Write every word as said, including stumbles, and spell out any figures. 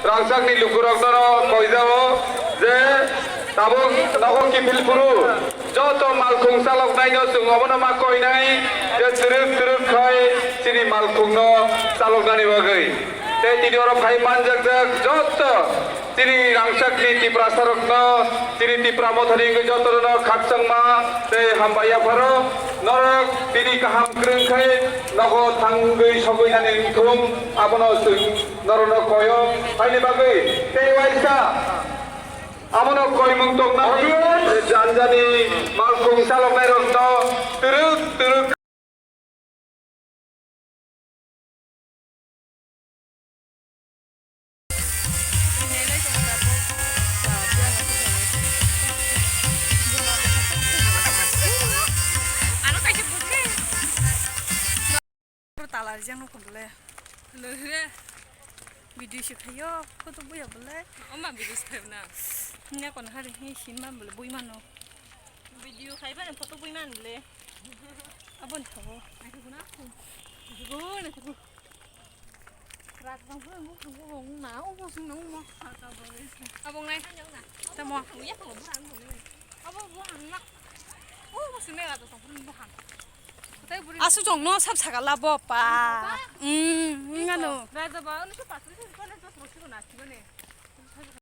Rangchakni lukurokno koijao je tabuk nogo kiphil phuru joto malkhung chaloknaino chwng obono ma koinai je twrwk twrwk khai chini malkhungno chaloknani bagwi. Tei tini oro phai manjakjak joto chini rangchakni Tiprasarokno, chini Tipra mothani wngwi jotono khakchangma tei hambai yapharo. Norok tini kaham kwrwng khai nogo thangwi sogwi nani wngthung, abono chwng norokno koyo. Haini bagwi tei waisa abono koimung tongnai janjani malkhung chaloknairokno twrwk twrwk. Ano kaisa bukhe. Tala rijak no khum le. Lo re. Video se khayo, photo buya bole. Oma video se khayo na. Nya kon hari hi sin man bole bui mano. Video khai ba photo bui man bole. Abon thabo. Ai ko na ko. Go na ko. Rak bang ko mo ko na o bo sung na mo. Abong nai. Tamo. Mu ya ko bo ang bo. Abo bo ang na. O bo sung na ra to ko bo ang. Asu jong no sab saga labo pa. Hmm, ngano. Raja ba, ano sa patri sa, ano sa patri na, sino ne.